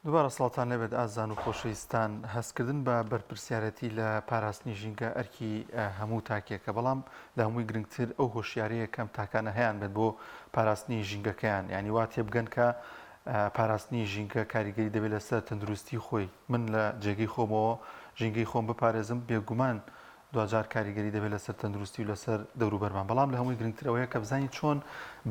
دووبارە سڵاوتان لێبێت ئازیزان و خۆشەویستان، هەستکردن بە بەرپرسیارێتی لە پاراستنی ژینگە ئەرکی هەموو تاکێکە، بەڵام لە هەمووی گرنگتر ئەو هۆشیارییە کە ئەم تاکانە هەیان بێت بۆ پاراستنی ژینگەکەیان، یانی وا تێبگەن کە پاراستنی ژینگە کاریگەری دەبێت لەسەر تەندروستی خۆی، من لە جێگەی خۆمەوە ژینگەی خۆم بپارێزم بێگومان دواجار کاریگەری دەبێت لەسەر تەندروستی و لەسەر دەوروبەرمان، بەڵام لە هەمووی گرنگتر ئەوەیە کە بزانین چۆن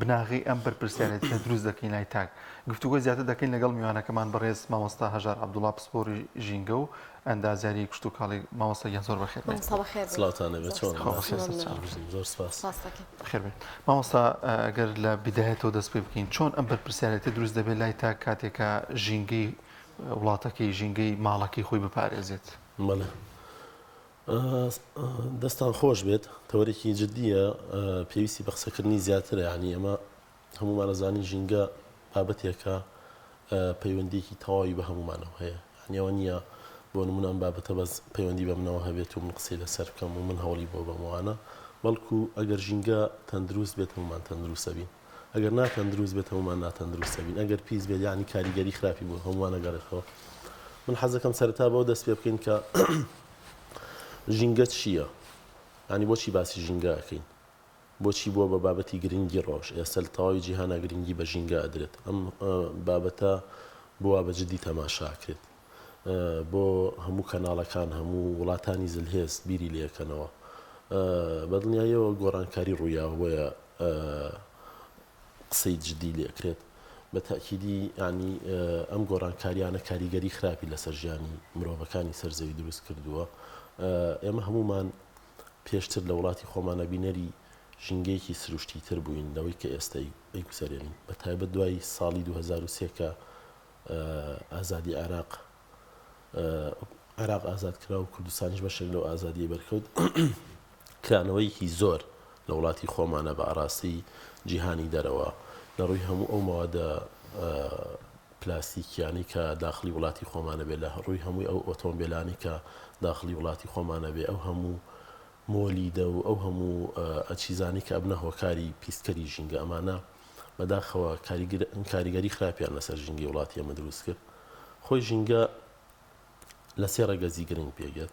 بناغەی ئەم بەرپرسیارێتیە دروست دەکەین لای تاک. گفتوگۆی زیاتر دەکەین لەگەڵ میوانەکەمان بەڕێز مامۆستا هەژار عەبدوڵا پسپۆڕی ژینگە و ئەندازیاری کشتوکاڵی. مامۆستا گیان زۆر بەخێر بێن. مامۆستا بەخێر بێن. سڵاوتان لێبێت زۆر چۆنن سپاس. باشن؟ مەمنون. بژین زۆر سپاس. سپاس دەکەین. بەخێر بێن. مامۆستا ئەگەر لە بیدایەتەوە دەست پێ بکەین چۆن ئەم بەرپرسیارێتیە دروست دەبێت لای تاک کاتێک کە ژینگەی وڵاتەکەی ژینگەی ماڵەکەی خۆی بپارێزێت؟ بەڵێ دەستان خۆش بێت تەوەرێکی جدیە پێویستی بە قسەکردنی زیاترە یعنی ئێمە هەمومان ئەزانین ژینگە بابەتێکە پەیوەندیەکی تەواوی بە هەمومانەوە هەیە یعنی ئەوە نییە بۆ نمونە ئەم بابەتە بەس پەیوەندی بە منەوە هەبێت و من قسەی لەسەر بکەم و من هەوڵی بۆ بەمەوانە بەڵکو ئەگەر ژینگە تەندروست بێت هەمومان تەندروستە بین ئەگەر ناتەندروست بێت هەمومان ناتەندروستە بین ئەگەر پیس بێت یعنی کاریگەری خراپی بۆ هەمومان ئەگەڕێتەوە من حەزەکەم سەرەتا بەوە دەست پێ بکەین کە ژینگە چییە؟ یانی بۆچی باسی ژینگە ئەکەین؟ بۆچی بووە بە بابەتی گرنگی ڕۆژ؟ ئێستا لە تەواوی جیهانا گرنگی بە ژینگە ئەدرێت. ئەم بابەتە بۆ بە جدی تەماشا ئەکرێت. بۆ هەموو کەناڵەکان، هەموو وڵاتانی زلهێز بیری لێ ئەکەنەوە. بە دڵنیاییەوە گۆڕانکاری ڕوویاوە بۆیە قسەی جدی لێ ئەکرێت. بە تەئکیدی یانی ئەم گۆڕانکاریانە کاریگەری خراپی لەسەر ژیانی مرۆڤەکانی سەر زەوی دروست کردووە. ئێمە هەموومان پێشتر لە وڵاتی خۆمانە بینەری ژینگەیەکی سروشتی تر بووین لەوەی کە ئێستا ئەیگوزەرێنین. بە تایبەت دوای ساڵی 2003 کە ئازادی عێراق عێراق ئازاد کرا و کوردستانیش بەشێک لەو ئازادیەی بەرکەوت، کرانەوەیەکی زۆر لە وڵاتی خۆمانە بە ئاراستەی جیهانی دەرەوە لە ڕووی هەموو ئەو مەوادە پلاستیکیانەی کە داخلی وڵاتی خۆمانە بێ، لە ڕووی هەمووی ئەو ئۆتۆمبێلانەی کە داخلی وڵاتی خۆمانە بێ، ئەو هەموو مۆلیدە و ئەو هەموو چیزانەی کە ئەبنە هۆکاری پیسکەری ژینگە، ئەمانە بەداخەوە کاریگەری خراپیان لەسەر ژینگەی وڵاتی ئێمە دروست کرد. خۆی ژینگە لە سێ ڕەگەزی گرنگ پێک دێت،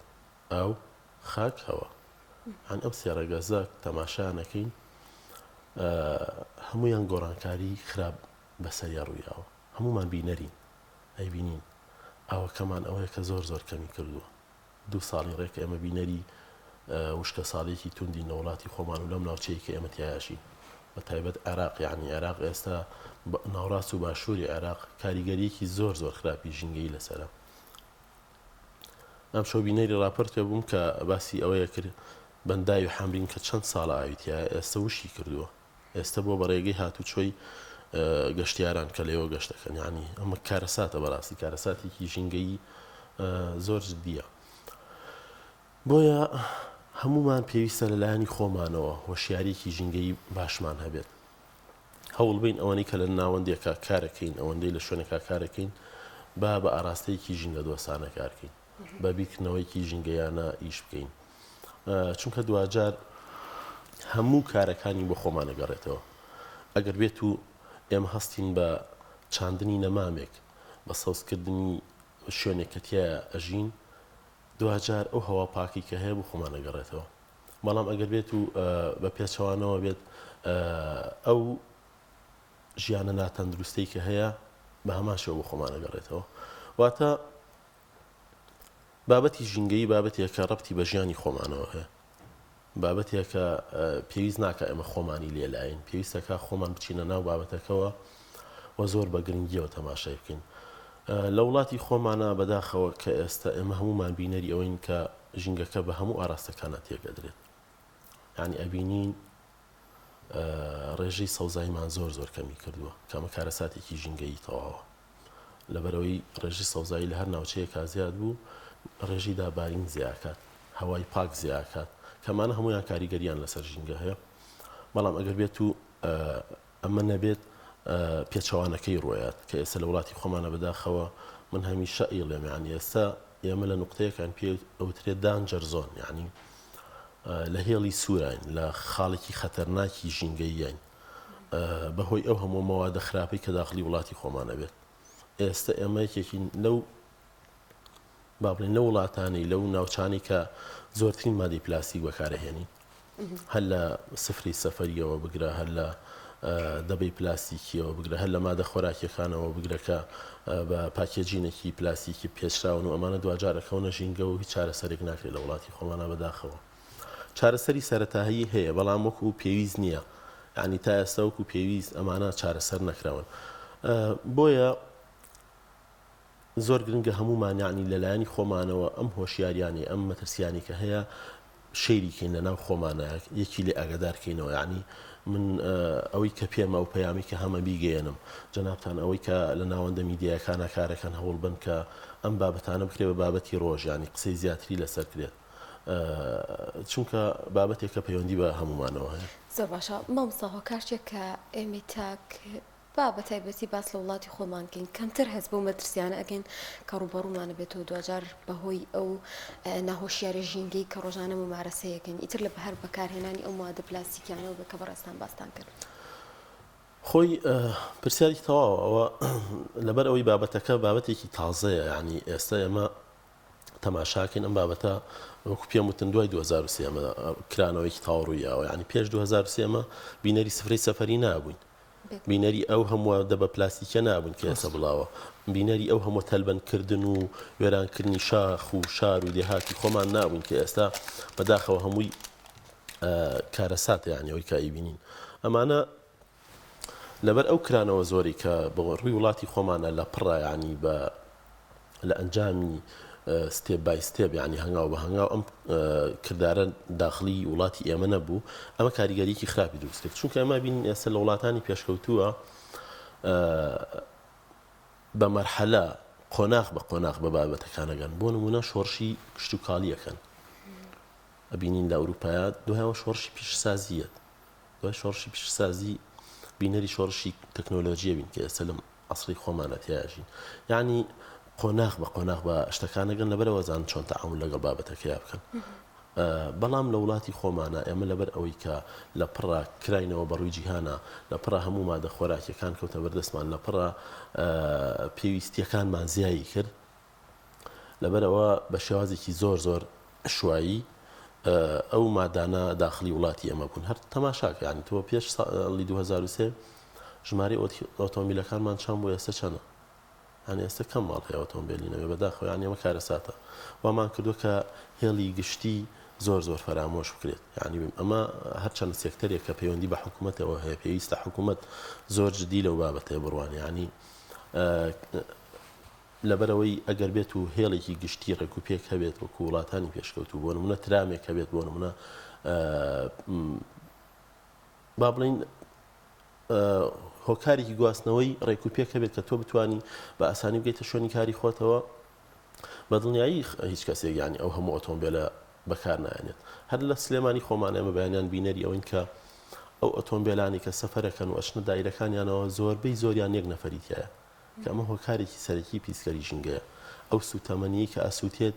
ئاو، خاک، هەوا. یانی ئەم سێ ڕەگەزە تەماشایان ئەکەین هەموویان گۆڕانکاری خراپ بەسەریا ڕوویاوە. هەموومان بینەرین، ئەیبینین. ئاوەکەمان ئەوەیە کە زۆر زۆر کەمی کردووە. دوو ساڵی ڕێکە ئێمە بینەری وشکەساڵییەکی توندین لە وڵاتی خۆمان و لەم ناوچەیە کە ئێمە تیایا ژین بە تایبەت عێراق یانی عێراق ئێستا ناوڕاست و باشووری عێراق کاریگەریەکی زۆر زۆر خراپی ژینگەیی لەسەرە. ئەمشەو بینەری ڕاپۆرتێ بووم کە باسی ئەوەیە کرد بەنداوی حەمرین کە چەند ساڵە ئاوی تیایە ئێستا وشکی کردووە. ئێستە بووە بە ڕێگەی هاتوچۆی گەشتیاران کە لێوە گەشت دەکەن یانی ئەمە کارەساتە بەڕاستی کارەساتێکی ژینگەیی زۆر جدیە بۆیە هەمومان پێویستە لەلایەنی خۆمانەوە هۆشیاریەکی ژینگەیی باشمان هەبێت هەوڵ بین ئەوەنەی کە لە ناوەندێکا کارەکەین ئەوەندەی لە شوێنێکا کارەکەین با بە ئاراستەیەکی ژینگە دۆستانە کارکەین بە بیرکردنەوەیەکی ژینگەیانە ئیش بکەین چونکە دواجار هەموو کارەکانی بۆ خۆمان ئەگەڕێتەوە ئەگەر بێت و ئێمە هەستین بە چاندنی نەمامێک بە سەوزکردنی شوێنێک کە تیایا ئەژین دواجار ئەو هەوا پاکی کە هەیە بۆ خۆمان ئەگەڕێتەوە بەڵام ئەگەر بێت و بە پێچەوانەوە بێت ئەو ژیانە ناتەندروستەی کە هەیە بە هەمان شێوە بۆ خۆمان ئەگەڕێتەوە واتە بابەتی ژینگەیی بابەتێکە ڕەبتی بە ژیانی خۆمانەوە هەیە. بابەتێکە پێویست ناکا ئێمە خۆمانی لێ لاین، پێویستەکا خۆمان بچینە ناو بابەتەکەوە و زۆر بە گرنگیەوە تەماشای بکەین. لە وڵاتی خۆمانا بەداخەوە کە ئێستا ئێمە هەموومان بینەری ئەوەین کە ژینگەکە بە هەموو ئاراستەکانا تێک ئەدرێت. یانی ئەبینین ڕێژەی سەوزاییمان زۆر زۆر کەمی کردووە کە ئەمە کارەساتێکی ژینگەیی تەواوە. لەبەرئەوەی ڕێژەی سەوزایی لە هەر ناوچەیەکا زیاد بوو، ڕێژەی دابارین زیاکات، هەوای پاک زیاکات، کە ئەمانە هەموویان کاریگەرییان لەسەر ژینگە هەیە. بەڵام ئەگەر بێت و ئەمە نەبێت پێچەوانەکەی ڕوویات کە ئێستا لە وڵاتی خۆمانە بەداخەوە من هەمیشە ئەیڵێم یانی ئێستا ئێمە لە نوقتەیەکان پێ ئەوترێت danger zone یانی لە هێڵی سووراین لە خاڵێکی خەتەرناکی ژینگەیین بەهۆی ئەو هەموو مەوادە خراپەی کە داخلی وڵاتی خۆمان ئەبێت. ئێستە ئێمە یەکێکین لەو با بڵێین لەو وڵاتانەی لەو ناوچانەی کە زۆرترین مادەی پلاستیک بەکارەهێنین هەر لە سفرەی سەفەریەوە بگرە هەر لە دەبەی پلاستیکیەوە بگرە هەر لە مادە خۆراکیەکانەوە بگرە کە بە packaging ێکی پلاستیکی پێچراون و ئەمانە دواجار ئەکەونە ژینگە و هیچ چارەسەرێک ناکرێت لە وڵاتی خۆمانە بەداخەوە چارەسەری سەرەتایی هەیە بەڵام وەکو پێویست نییە یعنی تا ئێستا وەکو پێویست ئەمانە چارەسەر نەکراون بۆیە زۆر گرنگە هەموومان یەعنی لە لایەنی خۆمانەوە ئەم هۆشیاریانەی ئەم مەترسیانەی کە هەیە شەیری کەین لە ناو خۆمانە یەکی لێ ئاگادار کەینەوە یەعنی من ئەوەی کە پێمە ئەو پەیامی کە هەمە بیگەیەنم جەنابتان ئەوەی کە لە ناوەندە میدیایەکانە کارەکەن هەوڵ بن کە ئەم بابەتانە بکرێ بە بابەتی ڕۆژ یانی قسەی زیاتری لەسەر کرێت چونکە بابەتێکە پەیوەندی بە هەمومانەوە هەیە. زۆر باشە مامۆستا هۆکار چیە کە ئێمەی تاک با بە تایبەتی باس لە وڵاتی خۆمان بکەین کەمتر هەست بەو مەترسیانە ئەکەین کە ڕووبەڕوومانە بێتەوە دواجار بەهۆی ئەو ناهۆشیاری ژینگەی کە ڕۆژانە ممارەسەیەکەین ئیتر لە بەهەر بەکارهێنانی ئەو موادە پلاستیکیانەوە بێ کە بەڕێزتان باستان کرد. خۆی پرسیارێکی تەواوە ئەوە لەبەر ئەوەی بابەتەکە بابەتێکی تازەیە یعنی ئێستا ئێمە تەماشاکەین ئەم بابەتە وەکو پێم وتن دوای 2023 ئەمە کرانەوەیەکی تەواو ڕوویاوە یعنی پێش 2023 ئێمە بینەری سفرەی سەفەری نابووین بینەری ئەو هەمووە دەبە پلاستیکە نابوون کە ئێستا بڵاوە بینەری ئەو هەموو تەلبەندکردن و وێرانکردنی شاخ و شار و دێهاتی خۆمان نابووین کە ئێستا بەداخەوە هەمووی کارەساتە یانی ئەوەی کە ئەیبینین ئەمانە لەبەر ئەو کرانەوە زۆری کە بە ڕووی وڵاتی خۆمانە لە پڕە یانی بە لە ئەنجامی step by step یانی هەنگاو بە هەنگاو ئەم کردارە داخلی وڵاتی ئێمە نەبوو ئەمە کاریگەریکی خراپی دروست کرد چونکە ئەمە بین ئێستا لە وڵاتانی پێشکەوتووە بە مەرحەلە قۆناغ بە قۆناغ بە بابەتەکانەگەن بۆ نمونە شۆڕشی کشتتوکاڵیەکەن ئەبینین لە ئەوروپایا دوایەوە شۆڕشی پیشەسازییەت دوای شۆڕشی پیشەسازی بینەری شۆڕشی تەکنۆلۆژیە بین کە ئێستا لەم عەسری خۆمانە تیا ژین یعنی قۆناغ بە قۆناغ بە شتەکانەگەن لەبەرەوە زان چۆن تەعامول لەگەڵ بابەتەکەیا بکەن بەڵام لە وڵاتی خۆمانە ئێمە لەبەر ئەوەی کە لە پڕە کراینەوە بەڕووی جیهانە لە پڕە هەموو مادە خۆراکیەکان کەوتە بەردەستمان لە پڕە پێویستیەکانمان زیایی کرد لەبەرئەوە بە شێوازێکی زۆر زۆر عشوایی ئەو مادانە داخلی وڵاتی ئێمە بوون هەر تەماشاکە ینی تۆ پێش ساڵی 2023 ژمارەی ئۆتۆمبیلەکانمان چەند بۆ ئێستا چەنە هەنی ئێستا کەم ماڵ هەیە ئۆتۆمبیلی نەوێ بەداخەوە یانی ئەمە کارەساتە وامان کردو کە هێڵی گشتی زۆر زۆر فەرامۆش بکرێت یعنی ئەمە هەرچەند سێکتەرێک کە پەیوەندی بە حکوومەتەوە هەیە پێویستە حکوومەت زۆر جدی لەو بابەتەیە بڕوان یعنی لەبەرئەوەی ئەگەر بێت و هێڵێکی گشتی ڕێکوپێک هەبێت وەکو وڵاتانی پێشکەوتوو بۆ نمونە ترامێک هەبێت بۆ نمونە با بڵین هۆکارێکی گواستنەوەی ڕێکوپێک هەبێت کە تۆ بتانی بە ئاسانی بگەیتە شوێنی کاری خۆتەوە بە دڵنیایی هیچ کەسێک یانی ئەو هەموو ئۆتۆمبیلە بەکار نایەنێت هەر لە سلێمانی خۆمان ئێمە بەیانیان بینەری ئەوین کە ئەو ئۆتۆمبیلانی کە سەفەرەکەن و ئەچنە دایرەکانیانەوە زۆربەی زۆریان یەک نەفەری تایە کە ئەمە هۆکارێکی سەرەکی پیسکەری ژینگەیە. ئەو سووتەمەنیەی کە ئەسووتێت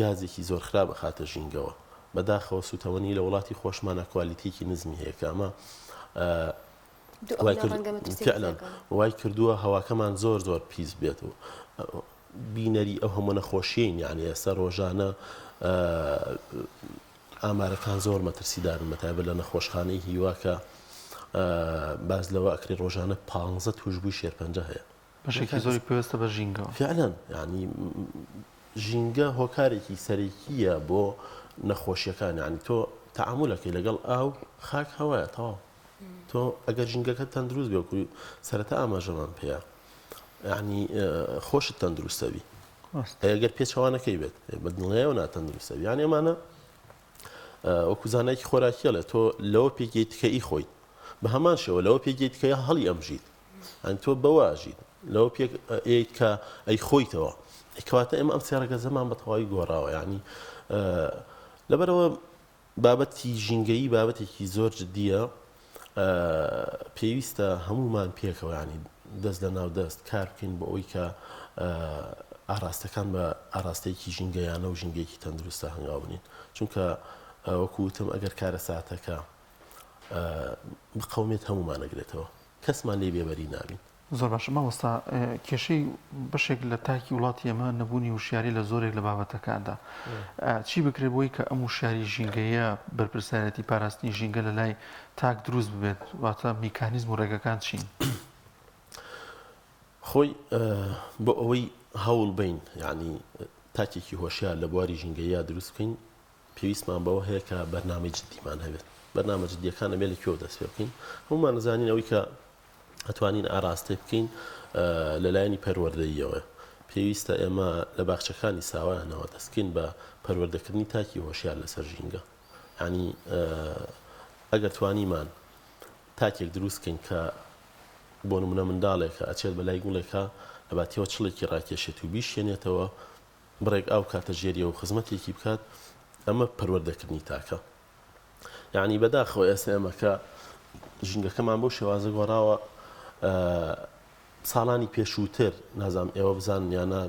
گازێکی زۆر خراپ ئەخاتە ژینگەوە. بەداخەوە سووتەمەنی لە وڵاتی خۆشمانا کوالیتیەکی نزمی هەیە کە ئەمە فعلا وای کردووە هەواکەمان زۆر زۆر پیس بێت و بینەری ئەو هەموو نەخۆشیین یعنی ئێستا ڕۆژانە ئامارەکان زۆر مەترسیدارن بەتایبەت لە نەخۆشخانەی هیوا کە باس لەوە ئەکرێ ڕۆژانە پانزە توشبووی شێرپەنجە هەیە. بەشێکی زۆری پەیوەستە بە ژینگەوە. فعلا یانی ژینگە هۆکارێکی سەرەکییە بۆ نەخۆشیەکان یانی تۆ تەعامولەکەی لەگەڵ ئاو خاک هەوایە تەواو تۆ ئەگەر ژینگەکە تەندروست بێ وەکو سەرەتا ئاماژەمان پێیە یانی خۆشت تەندروستەبی ئەگەر پێچەوانەکەی بێت بە دڵنیایەوە ناتەندروستە یان ئەمانە وەکو زانایکی خۆراکیڵێ تۆ لەوە پێگەیت کە ئی خۆیت بە هەمان شێوە لەوە پێگەیت کە هەڵی ئەمژیت ئەن تۆ بەواژیت لەوە پێک ئەیت کە ئەی خۆیتەوە کەواتە ئێمە ئەم سێ ڕەگەزەمان بە تەواوی گۆڕاوە یعنی لەبەرەوە بابەتی ژینگەیی بابەتێکی زۆر جدییە، پێویستە هەموومان پێکەوە یانی دەست لە ناو دەست کار بکەین بۆ ئەوەی کە ئاراستەکان بە ئاراستەیەکی ژینگەیانە و ژینگەیەکی تەندروستە هەنگاو بنین چونکە وەکو وتم ئەگەر کارەساتەکە بقەومێت هەموومان ئەگرێتەوە کەسمان لێی بێبەری نابین. زۆر باشە مامۆستا کێشەی بەشێک لە تاکی وڵاتی ئێمە نەبوونی وشیاری لە زۆرێک لە بابەتەکاندا چی بکرێت بۆی کە ئەم وشیاری ژینگەیە بەرپرسیارەتی پاراستنی ژینگە لە لای تاک دروست ببێت واتە میکانیزم و ڕێگەکان چین؟ خۆی بۆ ئەوەی هەوڵ بین یعنی تاکێکی هۆشیار لە بواری ژینگەیە دروست بکەین پێویستمان بەوە هەیە کە بەرنامەی جدیمان هەبێت بەرنامە جدیەکان ئەبێ لە کوێوە دەست پێ بکەین هەموومان ئەزانین ئەوەی کە ئەتوانین ئاراستەی بکەین لە لایەنی پەروەردەییەوە پێویستە ئێمە لە باخچەکانی ساوایانەوە دەست بکەین بە پەروەردەکردنی تاکی هۆشیار لەسەر ژینگە یعنی ئەگەر توانیمان تاکێک دروست کەین کە بۆ نمونە منداڵێکە ئەچێت بە لای گوڵێکە لەباتیەوە چڵێکی ڕاکێشێت و بیشێنێتەوە بڕێک ئاو بکاتە ژێریەوە و خزمەتێکی بکات ئەمە پەروەردەکردنی تاکە یعنی بەداخەوە ئێستا ئێمە کە ژینگەکەمان بەو شێوازە گۆڕاوە ساڵانی پێشووتر نازانم ئێوە بزانن یان نا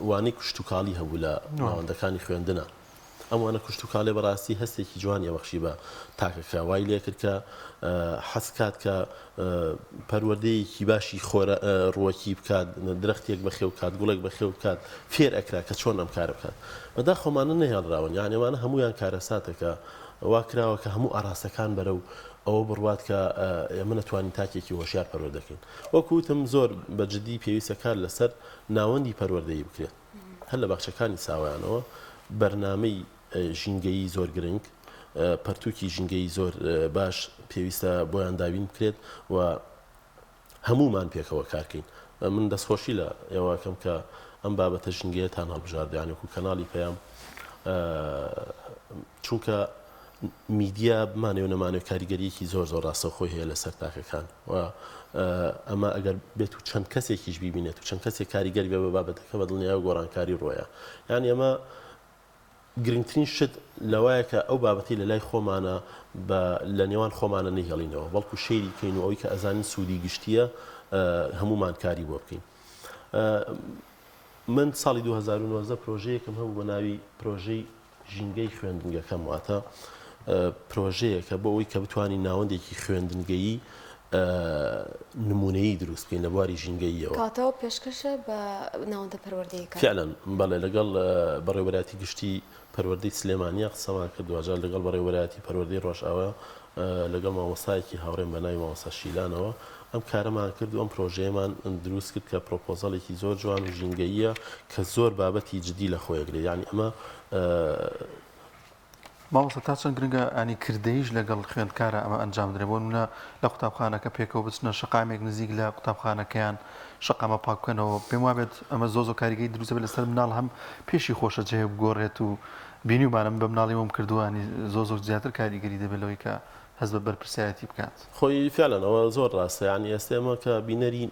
وانەی کشتوکاڵی هەبوو لە ناوەندەکانی خوێندنە ئەم وانە کشتوکاڵێ بەڕاستی هەستێکی جوانی ئەبەخشی بە تاکەکە وای لێکرد کە حەز کات کە پەروەردەیەکی باشی خۆرە ڕووەکی بکات درەختێک بەخێو بکات گوڵێک بەخێو بکات فێر ئەکرا کە چۆن ئەم کارە بکات بەداخەوە ئەمانە نەهێڵراون یان ئەمانە هەموویان کارەساتەکە وا کراوە کە هەموو ئاراستەکان بەرەو ئەوە بڕوات کە ئێمە نەتوانین تاکێکی هۆشیار پەروەردە کەین. وەکو وتم زۆر بە جدی پێویستە کار لەسەر ناوەندی پەروەردەیی بکرێت. هەر لە باخچەکانی ساوایانەوە بەرنامەی ژینگەیی زۆر گرنگ، پەرتووکی ژینگەیی زۆر باش پێویستە بۆیان دابین بکرێت و هەموومان پێکەوە کار کەین. من دەستخۆشی لە ئێوە ئەکەم کە ئەم بابەتە ژینگەیەتان هەڵبژارد یانی وەکو کەناڵی پەیام چونکە میدیا بمانەوێ و نەمانەوێ کاریگەریەکی زۆر زۆر ڕاستەوخۆی هەیە لەسەر تاکەکان و ئەمە ئەگەر بێت و چەند کەسێکیش بیبینێت و چەند کەسێک کاریگەر بێ بە بابەتەکە بە دڵنیایەوە گۆڕانکاری ڕۆیە یانی ئەمە گرنگترین شت لەوایە کە ئەو بابەتەی لە لای خۆمانە بە لە نێوان خۆمانە نەیهێڵینەوە بەڵکو شەیری کەین و ئەوەی کە ئەزانین سوودی گشتییە هەموومان کاری بۆ بکەین. من ساڵی 2019 پرۆژەیەکم هەبوو بە ناوی پرۆژەی ژینگەی خوێندنگەکەم واتە پرۆژەیەکە بۆ ئەوەی کە بتوانین ناوەندێکی خوێندنگەیی نموونەیی دروست بکەین لە بواری ژینگەییەوە. کەواتە ئەوە پێشکەشە بە ناوەندە پەروەردەییەکان؟ فعلا بەڵێ، لەگەڵ بەڕێوەبەرایەتی گشتی پەروەردەی سلێمانییە قسەمان کرد، دواجار لەگەڵ بەڕێوەبەرایەتی پەروەردەی ڕۆژئاوا، لەگەڵ مامۆستایەکی هاوڕێم بە ناوی مامۆستا شیلانەوە ئەم کارەمان کرد و ئەم پرۆژەیەمان دروست کرد کە پرۆپۆزەڵێکی زۆر جوان و ژینگەییە کە زۆر بابەتی جدی لە خۆی ئەگرێت یانی ئەمە مامۆستا تا چەند گرنگە ینی کردەیش لەگەڵ خوێندکارا ئەمە ئەنجام بدرێت بۆ نمونە لە قوتابخانەکە پێکەوە بچنە شەقامێک نزیک لە قوتابخانەکەیان شەقامە پاک بکەنەوە پێم وابێت ئەمە زۆ زۆر کاریگەری دروست دەبێت لەسەر مناڵ هەم پێشی خۆشە جێ بگۆڕێت و بینیومانە من بە مناڵی وەم کردووە ینی زۆ زۆر زیاتر کاریگەری دەبێت لەوەی کە هەست بە بەرپرسیارەتی بکات. خۆی فعلا ئەوە زۆر ڕاستە یانی ئێستا ئێمە کە بینەری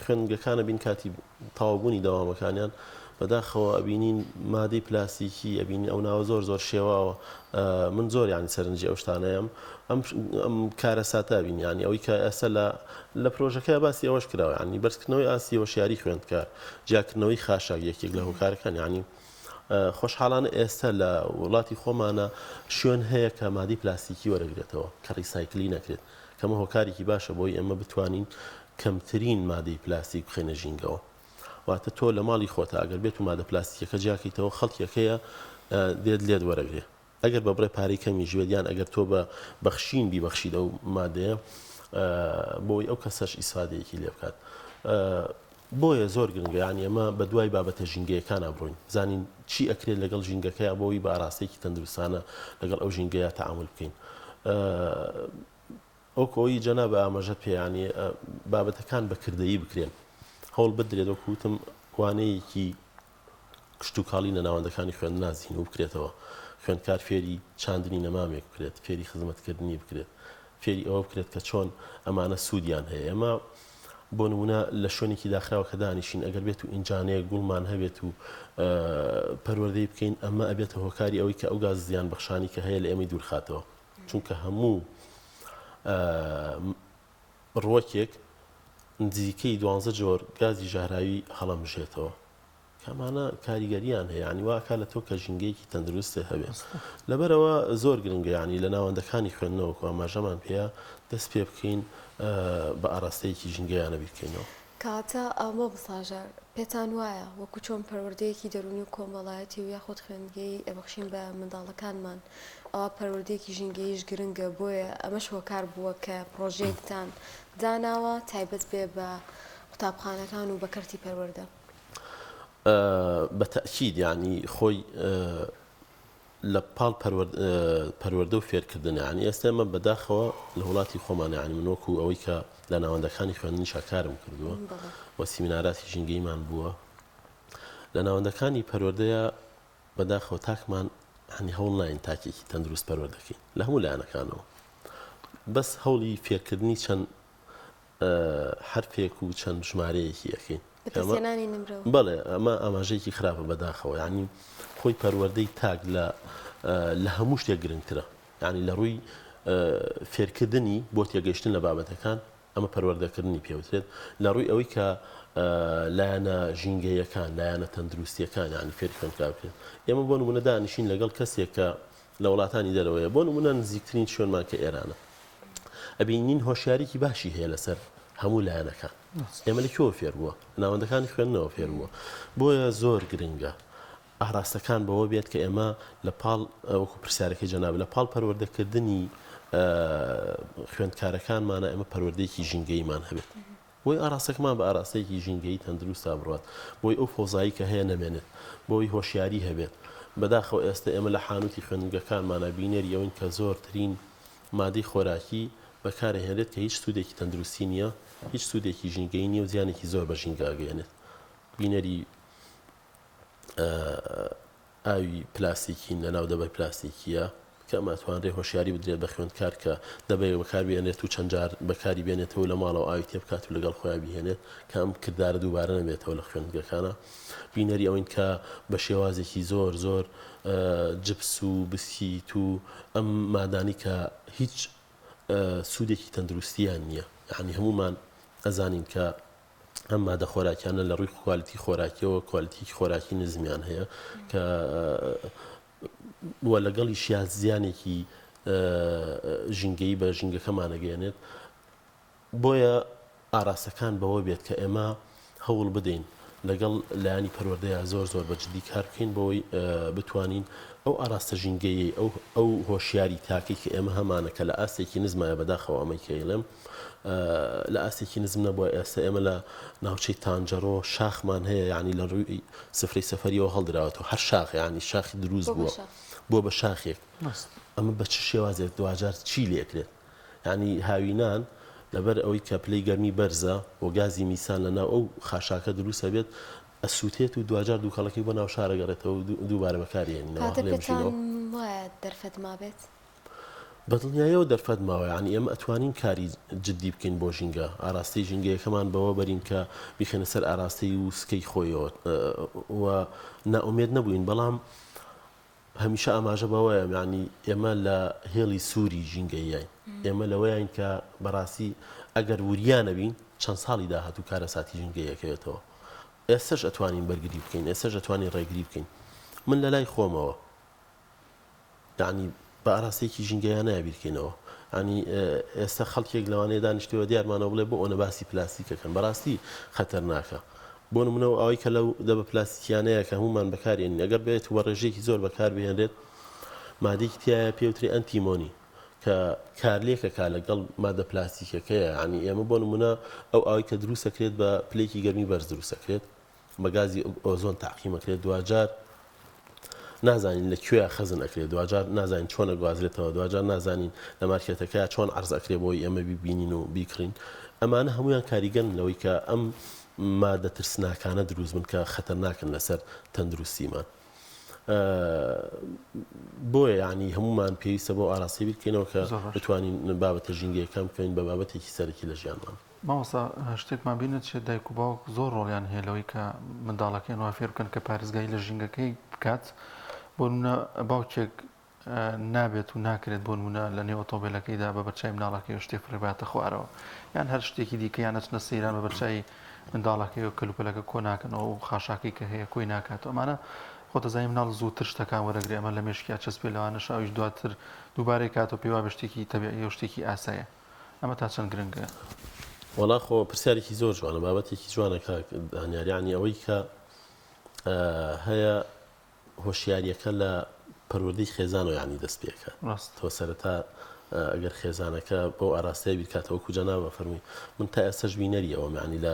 خوێندنگەکان ئەبین کاتی تەواوبوونی دەوامەکانیان بەداخەوە ئەبینین مادەی پلاستیکی ئەبینین ئەو ناوە زۆر زۆر شێواوە من زۆر یانی سەرنجی ئەو شتانەیەم ئەم ئەم کارەساتە بین یانی ئەوەی کە ئێستا لە لە پرۆژەکە باسی ئەوەش کراوە یانی بەرزکردنەوەی ئاستی هۆشیاری خوێندکار جیاکردنەوەی خاشاک یەکێک لە هۆکارەکان یانی خۆشحاڵانە ئێستا لە وڵاتی خۆمانە شوێن هەیە کە مادەی پلاستیکی وەرەگرێتەوە کە ڕیسایکلی نەکرێت کەمە هۆکارێکی باشە بۆی ئێمە بتوانین کەمترین مادەی پلاستیک بخەینە ژینگەوە. واتە تۆ لە ماڵی خۆتا ئەگەر بێت و مادە پلاستیکیەکە جیاکەیتەوە خەڵکێک هەیە دێت لێت وەرەگرێ ئەگەر بە بڕێ پارەی کەمیش بێت یان ئەگەر تۆ بە بەخشین بیبەخشیت ئەو مادەیە بۆی ئەو کەسەش ئیسفادەیەکی لێ بکات. بۆیە زۆر گرنگە یانی ئێمە بە دوای بابەتە ژینگەیەکانا بڕۆین بزانین چی ئەکرێت لەگەڵ ژینگەکەیا بۆ ئەوەی بە ئاراستەیەکی تەندروستانە لەگەڵ ئەو ژینگەیە تەعامول بکەین. وەکو ئەوەی جەنابت ئاماژەت پێ یانی بابەتەکان بە کردەیی بکرێن هەوڵ بدرێت وەکو وتم وانەیەکی کشتوکاڵی لە ناوەندەکانی خوێندنا زیندوو بکرێتەوە خوێندکار فێری چاندنی نەمامێک بکرێت فێری خزمەتکردنی بکرێت فێری ئەوە بکرێت کە چۆن ئەمانە سوودیان هەیە ئێمە بۆ نمونە لە شوێنێکی داخراوە کە دانیشین ئەگەر بێت و ئینجانەیەک گوڵمان هەبێت و پەروەردەی بکەین ئەمە ئەبێتە هۆکاری ئەوەی کە ئەو گاز زیان بەخشانی کە هەیە لە ئێمەی دوورخاتەوە چونکە هەموو ڕووەکێک نزیکەی دوانزە جۆر گازی ژەهراوی هەڵەمژێتەوە کە ئەمانە کاریگەریان هەیە یانی وا ئەکات لە تۆ کە ژینگەیەکی تەندروستت هەبێت لەبەرئەوە زۆر گرنگە یانی لە ناوەندەکانی خوێندنەوە وەکو ئاماژەمان پێیە دەست پێ بکەین. بە ئاراستەیەکی ژینگەیانە بیرکەینەوە. کەواتە مامۆستا هەژار، پێتان وایە وەکو چۆن پەروەردەیەکی دەروونی و کۆمەڵایەتی و یاخود خوێندگەیی ئەبەخشین بە منداڵەکانمان، ئەوا پەروەردەیەکی ژینگەییش گرنگە، بۆیە ئەمەش هۆکار بووە کە پڕۆژەیەکتان داناوە تایبەت بێ بە قوتابخانەکان و بە کەرتی پەروەردە؟ بە تەئکید یانی خۆی لە پاڵ پەروەردە و فێرکردن یانی ئێستا ئێمە بەداخەوە لە وڵاتی خۆمان یانی من وەکو ئەوەی کە لە ناوەندەکانی خوێندنیشا کارم کردووە و سیمیناراتی ژینگەیمان بووە لە ناوەندەکانی پەروەردەیە بەداخەوە تاکمان هەنی هەوڵ ناین تاکێکی تەندروست پەروەردەکەین لە هەموو لایەنەکانەوە بەس هەوڵی فێرکردنی چەند حەرفێک و چەند ژمارەیەکی ئەکەین. بەدەستهێنانی نمرەوە. بەڵێ ئەمە ئاماژەیەکی خراپە بەداخەوە یانی خۆی پەروەردەی تاک لە لە هەموو شتێک گرنگترە یانی لە ڕووی فێرکردنی بۆ تێگەیشتن لە بابەتەکان ئەمە پەروەردەکردنی پێوترێت لە ڕووی ئەوەی کە لایەنە ژینگەیەکان لایەنە تەندروستیەکان یانی فێری خوێندکار بکرێت ئێمە بۆ نمونە دانیشین لەگەڵ کەسێک کە لە وڵاتانی دەرەوەیە بۆ نمونە نزیکترین شوێنمان کە ئێرانە ئەبینین هۆشیاریکی باشی هەیە لەسەر هەموو لایەنەکان ئێمە لە کوێوە فێر بووە ناوەندەکانی خوێندنەوە فێر بووە بۆیە زۆر گرنگە ئاراستەکان بەوە بێت کە ئێمە لە پاڵ وەکو پرسیارەکەی جەناب لە پاڵ پەروەردەکردنی خوێندکارەکانمانە ئێمە پەروەردەیەکی ژینگەیمان هەبێت بۆی ئاراستەکەمان بە ئاراستەیەکی ژینگەیی تەندروستا بڕوات، بۆی ئەو فەوزایی کە هەیە نەمێنێت، بۆی هۆشیاری هەبێت. بەداخەوە ئێستە ئێمە لە حانوتی خوێندنگەکانمانا بینەری ئەوەین کە زۆرترین مادەی خۆراکی بەکارئەهێنرێت کە هیچ سوودێکی تەندروستی نییە، هیچ سوودێکی ژینگەیی نییە و زیانێکی زۆر بە ژینگە ئەگەیەنێت. بینەری ئاوی پلاستیکین لەناو دەبەی پلاستیکییە کە ئەمە ئەتوانرێ هۆشیاری بدرێت بە خوێندکار کە دەبەیەک بەکار بێنێت و چەند جار بەکاری بێنێتەوە و لە ماڵەوە ئاوی تێبکات و لەگەڵ خۆیا بیهێنێت کە ئەم کردارە دووبارە نەبێتەوە لە خوێندگەکانا بینەری ئەوەین کە بە شێوازێکی زۆر زۆر جپس و بسکیت و ئەم مادانی کە هیچ سوودێکی تەندروستیان نییە یعنی هەمومان ئەزانین کە ئەم مادە خۆراکیانە لە ڕووی کوالیتی خۆراکیەوە کوالیتیکی خۆراکی نزمیان هەیە کە و لەگەڵیشیا زیانێکی ژینگەیی بە ژینگەکەمانەگەێنێت بۆیە ئاراستەکان بەوە بێت کە ئێمە هەوڵ بدەین لەگەڵ لایەنی پەروەردەیا زۆر زۆر بە جدی کار بکەین بۆی بتوانین ئەو ئاراستە ژینگەیەی ئەو ئەو هۆشیاری تاکەی کە ئێمە هەمانە کە لە ئاستێکی نزمایە بەداخەوە ئەمەی کە ئەیڵێم لە ئاستێکی نزم نەبووە ئێستا ئێمە لە ناوچەی تانجەڕۆ شاخمان هەیە یعنی لە ڕووی سفرەی سەفەریەوە هەڵدراوەتەوە هەر شاخ یعنی شاخی دروست بووە بووە بە شاخێک ئەمە بە چ شێوازێک دواجار چی لێکرێت یعنی هاوینان لەبەر ئەوەی کە پلەی گەرمی بەرزە و گازی میسان لەناو ئەو خاشاکە دروستە بێت ئەسووتێت و دواجار دووکەڵەکەی بۆ ناو شارە گەڕێتەوە و دووبارە بەکاری هێنینەوە کاتە پێتان وایە دەرفەت مابێت؟ بەدڵنیایەوە دەرفەت ماوە یانی ئێمە ئەتوانین کاری جدی بکەین بۆ ژینگە ئاراستەی ژینگەیەکەمان بەوە بەرین کە بیخەینە سەر ئاراستەی و سکەی خۆیەوە و نائومێد نەبووین بەڵام هەمیشە ئاماژە بەوەیە یانی ئێمە لە هێڵی سووری ژینگەیین ئێمە لەوەیان کە بەڕاستی ئەگەر وریا نەبین چەند ساڵی داهاتوو کارەساتی ژینگەیەکەوێتەوە ئێستش ئەتوانین بەرگری بکەین ئێستش ئەتوانین ڕێگری بکەین من لە لای خۆمەوە یانی بە ئاراستەیەکی ژینگەیانەیا بیرکەینەوە یانی ئێستا خەڵکێک لەوانەیە دانیشتووە دیارمانەوە بڵێ بۆ ئەوەنە باسی پلاستیکەکەن بەڕاستی خەتەرناکە بۆ نمونە و ئەوەی کە لەو دەبە پلاستیکیانەیە کە هەمومان بەکارێنین ئەگەر بێت و بە ڕێژەیەکی زۆر بەکار بهێنرێت مادەیەکی تایە پێوترێ ئەنتیمۆنی کە کارلێکەکە لەگەڵ مادە پلاستیکەکەیە یانی ئێمە بۆ نمونە ئەو ئاوی کە دروستەکرێت بە پلێکی گەرمی بەرز دروستەکرێت بە گازی ئۆزۆن تەعقیم ئەکرێت دواجار نازانین لە کوێیا خەزن ئەکرێت دواجار نازانین چۆن ئەگوازرێتەوە دواجار نازانین لە مارکێتەکەیا چۆن عەرز ئەکرێت بۆی ئێمە بیبینین و بیکڕین ئەمانە هەمویان کاریگەرن لەوەی کە ئەم مادە ترسناکانە دروست بن کە خەتەرناکن لەسەر تەندروستیمان بۆیە یعنی هەمومان پێویستە بۆ ئاراستەی بیرکەینەوە کە بتوانین بابەتە ژینگەیەکان بکەین بە بابەتێکی سەرەکی لە ژیانمان. مامۆستا شتێکمان بیر نەچێت دایک و باوک زۆر ڕۆڵیان هەیە لەوەی کە منداڵەکەیان وا فێر بکەن کە پارێزگاری لە ژینگەکەی بکات بۆ نمونە باوکێک نابێت و ناکرێت بۆ نمونە لە نێو ئۆتۆمبیلەکەیدا بە بەرچوی مناڵەکەی شتێ فڕێباتە خوارەوە یان هەر شتێکی دیکە یان نەچنە سەیران بە بەرچوی منداڵەکەی و کەلوپەلەکە کۆ ناکەنەوە و خاشاکەی کە هەیە کۆی ناکاتەوە ئەمانە خۆتەزای مناڵ زووتر شتەکان وەرەگرێ ئەمە لە مێشکیا چەسپێ لەوانەشە ئەویش دواتر دووبارەی کاتەوە پێی وابێ شتێکی تەبیعیە و شتێکی ئاسایە. ئەمە تا چەند گرنگە؟ وەڵا خۆ پرسیارێکی زۆر جوانە بابەتێکی جوانە کاک دانیار یانی ئەوەی کە هەیە هۆشیاریەکە لە پەروەردەی خێزانەوە یانی دەست پێکات تۆ سەرەتا ئەگەر خێزانەکە بەو ئاراستەیە بیرکاتەوە وەکو جەنابە فەرمووی من تا ئێستەش بینەری ئەوەم یانی لە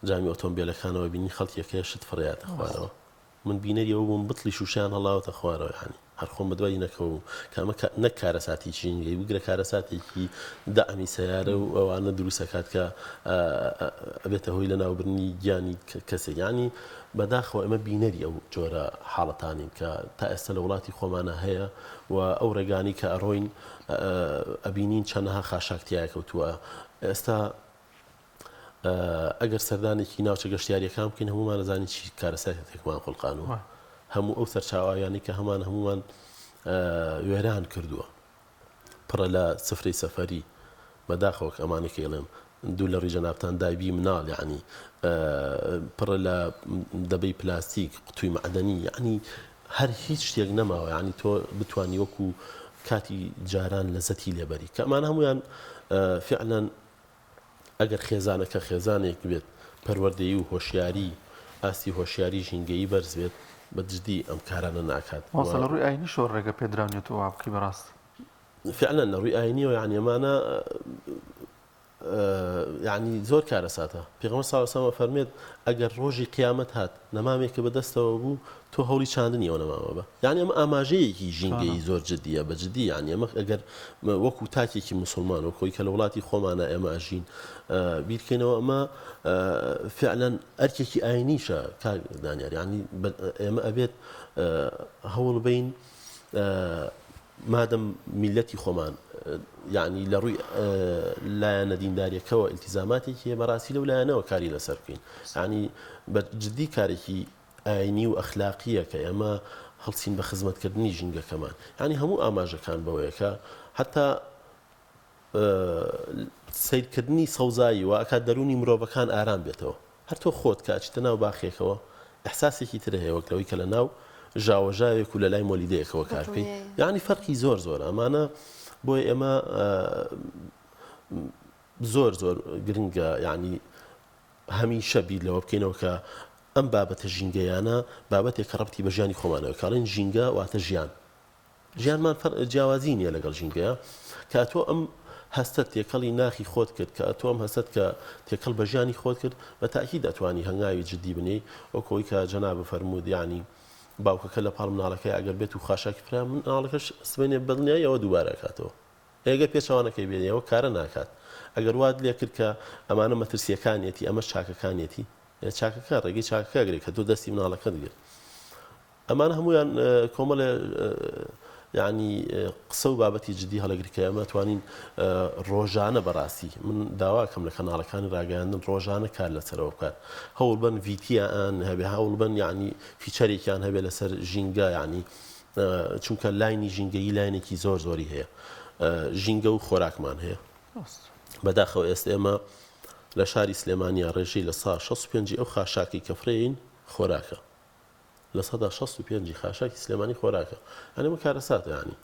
جامی ئۆتۆمبیلەکانەوە بینی خەڵکیەکەیە شت فڕیاتە خوارەوە من بینەری ئەوە بووم بتڵی شوشەیان هەڵاوەتە خوارەوە یانی هەر خۆم بەدوای نەکەوم کە ئەمە نەک کارەساتێکی ژینگەیی بگرە کارەساتێکی دەعمی سەیارە و ئەوانە دروست ئەکات کە ئەبێتە هۆی لەناوبردنی گیانی کەسێک یانی بەداخەوە ئێمە بینەری ئەو جۆرە حاڵەتانین کە تا ئێستا لە وڵاتی خۆمانە هەیە و ئەو ڕێگانی کە ئەڕۆین ئەبینین چەنەها خاشاک تیا کەوتووە ئێستا ئەگەر سەردانێکی ناوچە گەشتیاریەکان بکەین هەموومان ئەزانین چی کارەساتێکمان خوڵقانوە هەموو ئەو سەرچاوە ئاویانەی کە هەمان هەموومان وێران کردووە پڕە لە سفرەی سەفەری بەداخەوە کە ئەمانەی کە ئەڵێم دوو لە ڕووی جەنابتان دایبی مناڵ یعنی پڕە لە دەبەی پلاستیک قوتوی مەعدەنی یعنی هەر هیچ شتێک نەماوە یعنی تۆ بتانی وەکو کاتی جاران لەزەتی لێبەری کە ئەمانە هەمویان فعلا ئەگەر خێزانەکە خێزانێک بێت پەروەردەیی و هۆشیاری ئاستی هۆشیاری ژینگەیی بەرز بێت بە جدی ئەم کارانە ناکات و. مامۆستا لە ڕووی ئاینیشەوە ڕێگە پێدراو نیە تۆ وا بکەی بەڕاستی. فعلا لە ڕووی ئاینیەوە یانی ئەمانە یانی زۆر کارەساتە پێغەمبەر صلی اللە علیه و سلم ئەفەرموێت ئەگەر ڕۆژی قیامەت هات نەمامێکە بە دەستەوە بوو تۆ هەوڵی چاندنی ئەو نەمامە بە یانی ئەمە ئاماژەیەکی ژینگەیی زۆر جدیە بە جدی یانی ئەمە ئەگەر وەکو تاکێکی موسڵمان وەک خۆی کە لە وڵاتی خۆمانە ئێمە ئەژین بیرکەینەوە ئەمە فعلا ئەرکێکی ئاینیشە کاک دانیار یانی ئێمە ئەبێت هەوڵ بین مادەم میلەتی خۆمان یعنی لە ڕووی لایەنە دینداریەکەوە ئیلتیزاماتێکی هەیە بەڕاستی لەو لایەنەوە کاری لەسەر بکەین یعنی بە جدی کارێکی ئاینی و ئەخلاقییە کە ئێمە هەڵسین بە خزمەتکردنی ژینگەکەمان. یانی هەموو ئاماژەکان بەوەیە کە هەتا سەیرکردنی سەوزایی وا ئەکات دەروونی مرۆڤەکان ئارام بێتەوە. هەر تۆ خۆت کە ئەچیتە ناو باخێکەوە ئیحساسێکی تر هەیە وەک لەوەی کە لە ناو ژاوەژاوێک و لە لای مۆلیدەیەکەوە کار بکەی. یانی فەرقی زۆر زۆرە. ئەمانە بۆیە ئێمە زۆر زۆر گرنگە یانی هەمیشە بیر لەوە بکەینەوە کە ئەم بابەتە ژینگەیانە بابەتێکە ڕەبتی بە ژیانی خۆمانەوە کە ئەڵێن ژینگە واتە ژیان ژیانمان فەر جیاوازی نییە لەگەڵ ژینگەیە کە ئەتۆ ئەم هەستە تێکەڵی ناخی خۆت کرد کە ئەتۆ ئەم هەستت کە تێکەڵ بە ژیانی خۆت کرد بە تاکید ئەتوانی هەنگاوی جدی بنێی وەک ئەوەی کە جەنابت فەرمووت یانی باوکەکە لە پاڵ مناڵەکەی ئەگەر بێت و خاشاکی فرا مناڵەکەش سبەینێ بەدڵنیایی ئەوە دووبارە ئەکاتەوە. ئەگەر پێچەوانەکەی بێت ئەوە کارە ناکات. ئەگەر وات لێکرد کە ئەمانە مەترسییەکانیەتی ئەمەش چاکەکانیەتی، چاکەکە ڕێگەی چاکەکە ئەگرێت کە تۆ دەستی مناڵەکەت گرت. ئەمانە هەموویان کۆمەڵێ یعنی قسە و بابەتی جدی هەڵەگری کە ئێمە توانین ڕۆژانە بەڕاستی من داواکەم لە کەناڵەکانی ڕاگەیاندن ڕۆژانە کار لەسەرەوە بکات هەوڵبەن ڤیتیان هەبێ هەوڵبەن یعنی feature ێکیان هەبێ لەسەر ژینگە یعنی چونکە line ی ژینگەیی line ێکی زۆر زۆری هەیە ژینگە و خۆراکمان هەیە بەداخەوە ئێستا ئێمە لە شاری سلێمانیا ڕێژەی لە سا 65 ئەو خاشاکی کە فرێین خۆراکە لە سەدا 65 خاشاکی سلێمانی خۆراکە ئەنەمە کارەساتە ینی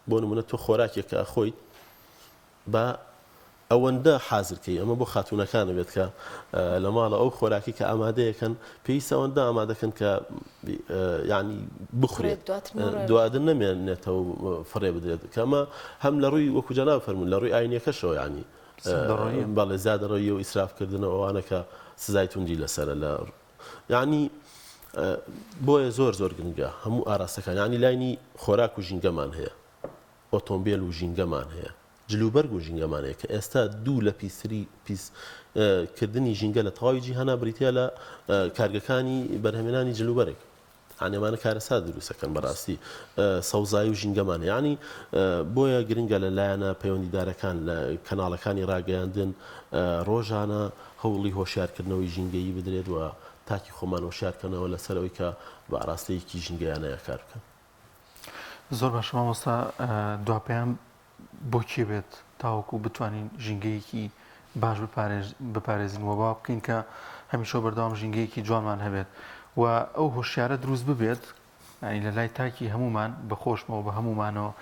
بۆ نمونە تۆ خۆراکێک کە ئەخۆیت با ئەوەندە حازر کەی ئەمە بۆ خاتوونەکانە بێت کە لە ماڵە ئەو خۆراکی کە ئامادەیەکەن پێویستە ئەوەندە ئامادەکەن کە یعنی بخورێت دواتر نەمێنێتەوە فڕێ بدرێت کە ئەمە هەم لە ڕووی وەکو جەناب فەرموون لە ڕووی ئاینیەکەشەوە یعنی بەڵێ زیادەڕەوی و ئیسرافکردنەوە ئەوانە کە سزای توندی لەسەرە لە یعنی بۆیە زۆر زۆر گرنگە هەموو ئاراستەکان یعنی line ی خۆراک و ژینگەمان هەیە ئۆتۆمبێل و ژینگەمان هەیە، جلوبەرگ و ژینگەمان هەیە کە ئێستا دوو لە پیستری پیس کردنی ژینگە لە تەواوی جیهانا بریتیە لە کارگەکانی بەرهەمێنانی جلوبەرگ. یانی ئەمانە کارەسات دروست ئەکەن بەڕاستی سەوزایی و ژینگەمان هەیە. یانی بۆیە گرنگە لە لایەنە پەیوەندیدارەکان لە کەناڵەکانی ڕاگەیاندن ڕۆژانە هەوڵی هۆشیارکردنەوەی ژینگەیی بدرێت و تاکی خۆمان هۆشیارکەنەوە لەسەر ئەوەی کە بە ئاراستەیەکی ژینگەیانەیە کار بکەن. زۆر باشە مامۆستا دوا پەیام بۆ کێ بێت تاوەکو بتوانین ژینگەیەکی باش بپارێزین و با بکەین کە هەمیشە بەردەوام ژینگەیەکی جوانمان هەبێت و ئەو هۆشیارە دروست ببێت ینی لە لای تاکی هەمومان بە خۆشمەوە بە هەمومانەوە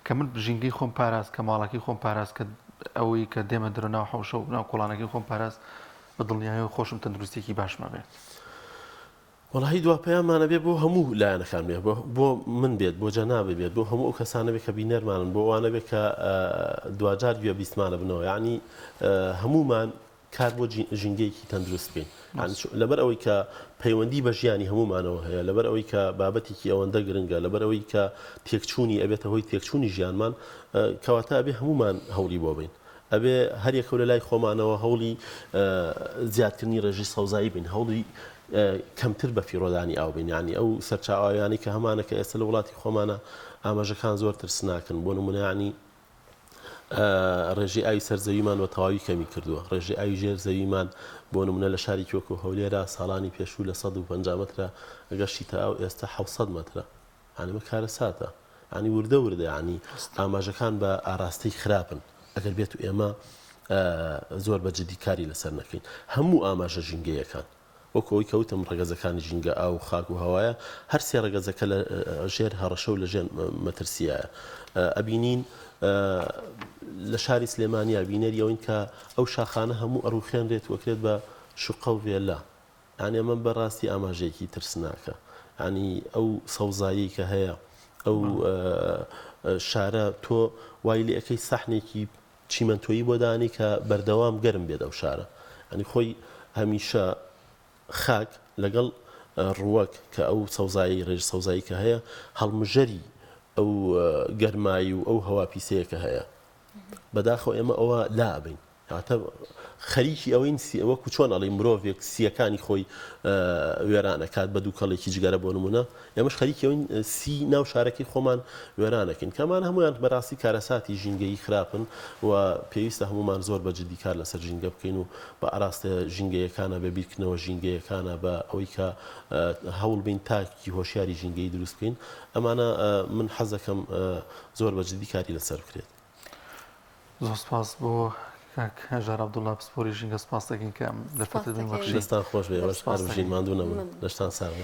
کە من ژینگەی خۆم پاراست کە ماڵەکەی خۆم پاراست کە ئەوەی کە دێمە دەرەوە ناو حەوشە و ناو کۆڵانەکەی خۆم پاراست بە دڵنیایەوە خۆشم تەندروستیەکی باشم ئەبێت. وەڵاهی دوا پەیاممان ئەبێ بۆ هەموو لایەنەکان بێ بۆ من بێت بۆ جەنابت بێت بۆ هەموو ئەو کەسانە بێت کە بینەرمانن بۆ ئەوانە بێت کە دواجار گوێ بیستمانە بنەوە یعنی هەموومان کار بۆ ژینگەیەکی تەندروست بکەین لەبەر ئەوەی کە پەیوەندی بە ژیانی هەموومانەوە هەیە لەبەر ئەوەی کە بابەتێکی ئەوەندە گرنگە لەبەر ئەوەی کە تێکچوونی ئەبێتە هۆی تێکچوونی ژیانمان کەواتە ئەبێ هەموومان هەوڵی بۆ بین ئەبێ هەر یەکەو لە لای خۆمانەوە هەوڵی زیادکردنی ڕێژەی سەوزایی بین، هەوڵی کەمتر بەفیڕۆدانی ئاو بین، یانی ئەو سەرچاوە ئاویانەی کە هەمانە کە ئێستا لە وڵاتی خۆمانە ئاماژەکان زۆر ترسناکن، بۆ نمونە یانی ڕێژەی ئاوی سەر زەویمان بە تەواوی کەمی کردووە، ڕێژەی ئاوی ژێر زەویمان بۆ نمونە لە شارێکی وەکو هەولێرا ساڵانی پێشوو لە 150 مەترە گەشتیتە ئاو ئێستا 700 مەترە. یانی ئەمە کارەساتە یانی وردە وردە یانی ئاماژەکان بە ئاراستەی خراپن ئەگەر بێت و ئێمە زۆر بە جدی کاری لەسەر نەکەین هەموو ئاماژە ژینگەیەکان وەکو ئەوەی کەوتم ڕەگەزەکانی ژینگە ئاو و خاک و هەوایە هەر سێ ڕەگەزەکە لە ژێر هەڕەشە و لە ژێر مەترسیایە ئەبینین لە شاری سلێمانیا بینەری ئەوین کە ئەو شاخانە هەموو ئەڕوخێنرێت وەکرێت بە شوقە و ڤێلا یانی ئەمە بە ڕاستی ئاماژەیەکی ترسناکە. یانی ئەو سەوزاییەی کە هەیە، ئەو شارە تۆ وای لێ ئەکەی سەحنێکی چیمەنتۆیی بۆ دانێی کە بەردەوام گەرم بێت ئەو شارە. یانی خۆی هەمیشە خاک لەگەڵ ڕووەک کە ئەو سەوزایی ڕێژ سەوزایی کە هەیە هەڵمژەری ئەو گەرمایی و ئەو هەوا پیسەیە کە هەیە. بەداخەوە ئێمە ئەوە لا ئەبەین. واتە خەریکی ئەوەین وەکو چۆن ئەڵێی مرۆڤێک سییەکانی خۆی وێران ئەکات بە دووکەڵێکی جگەرە بۆ نمونە ئێمەش خەریکی ئەوین سی ناو شارەکەی خۆمان وێران ئەکەین کە ئەمانە هەموویان بەڕاستی کارەساتی ژینگەیی خراپن و پێویستە هەموومان زۆر بە جدی کار لەسەر ژینگە بکەین و بە ئاراستە ژینگەیەکانە بە بیرکردنەوە ژینگەیەکانە بە ئەوەی کە هەوڵ بین تاکی هۆشیاری ژینگەیی دروست بکەین ئەمانە من حەزەکەم زۆر بە جدی کاری لەسەر بکرێت. زۆر سپاس بۆ کاک هەژار عەبدوڵا پسپۆری ژینگە سپاس دەکەین کە ئەم دەرفەتەت پێ بەخشی. دەستان خۆش بێ ئێوەش هەر بژین ماندوو نەبن لەشتان ساغ بێ.